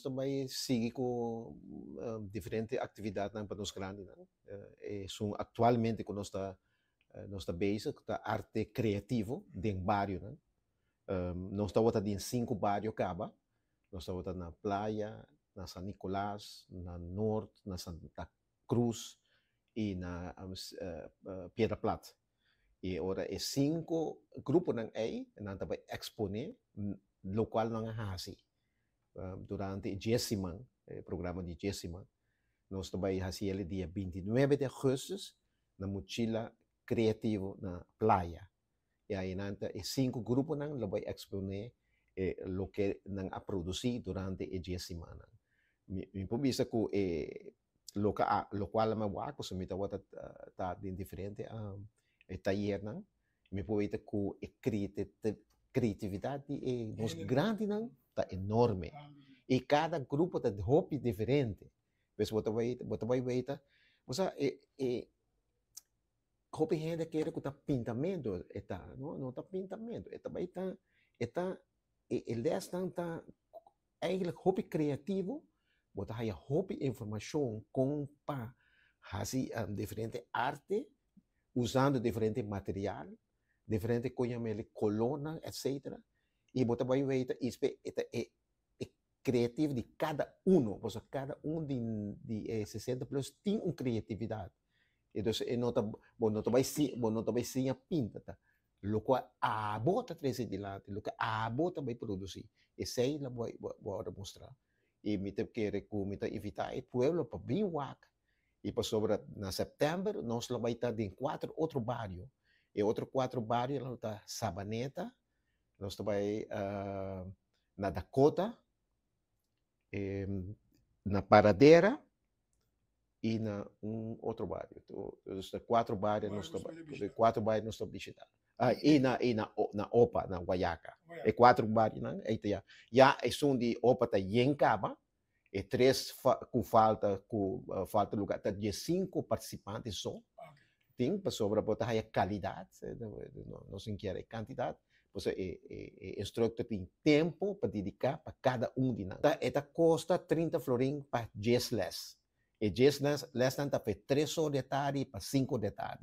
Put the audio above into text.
Ta bai sigui ku diferente aktividatnan pa nos grandinan. Esun aktualmente ku nos ta bezig ta arte kreativo den barionan. Nos tabata den sinku bario kaba. Nos tabata na Playa, na San Nicolas, na Noord, na Santa Cruz i na Piedra Plat. I ora e sinku gruponan ei nan ta bai eksponé lokual nan a hasi durante e dies siman, e programa di dies siman. Nos ta bai hasi el e dia 29 di augustus na Mochila Creativo na Playa. I ainan ta e sinku gruponan lo bai eksponé e loke nan a produsí durante e dies simannan. Mi por bisa ku e loke a lokual mi a wak pasobra mi tabata ta den diferente e tayernan, mi por weta ku e kreatividat di e nos grandinan ta enorme i kada grupo ta hopi diferente. Pues bo ta bai bo ta bai weta, osea e e hopi hende kere ku ta pintamentu e ta, no, no ta pintamentu, e ta bai ta e ta e lèsnan ta Eigenlijk hopi creativo, bo ta haya hopi informacion con pa haci diferente arte usando diferente material, diferente coñamele colornan etcetera y bo ta bay weta y espe e ta e creativo di cada uno, pasobra cada un di e 60 plus tin un creatividad, entonces e no ta bo no ta bay bo no ta bay siña pinta ta Loke abo ta trese dilanti, loke abo ta bai produsí, esei lo bo bo a demostrá. I mi ta kere ku mi ta invitá e pueblo pa bin wak i pasobra na sèptèmber nos lo bai ta den kuater otro bario. E otro kuater barionan lo ta Sabaneta, nos ta bai na Dakota, na Paradera i na un otro bario. Dus ta kuater bario nos ta kuater bario nos ta bishita. Ah, i na i na na Opa, na Guayaca. E kuater barionan ei ta ya. Ya esun di Opa ta yen kaba. E tres ku falta ku falta lugar ta 15 partisipante so tin pasobra bo ta haya kalidat, nos tin kier e kantidat. Pasobra e e instructor tin tempo pa dediká pa kada un di nan. E ta kosta 30 florin pa 10 lès. E 10 lèsnan ta pa e 3 or di atardi pa 5 or di atardi.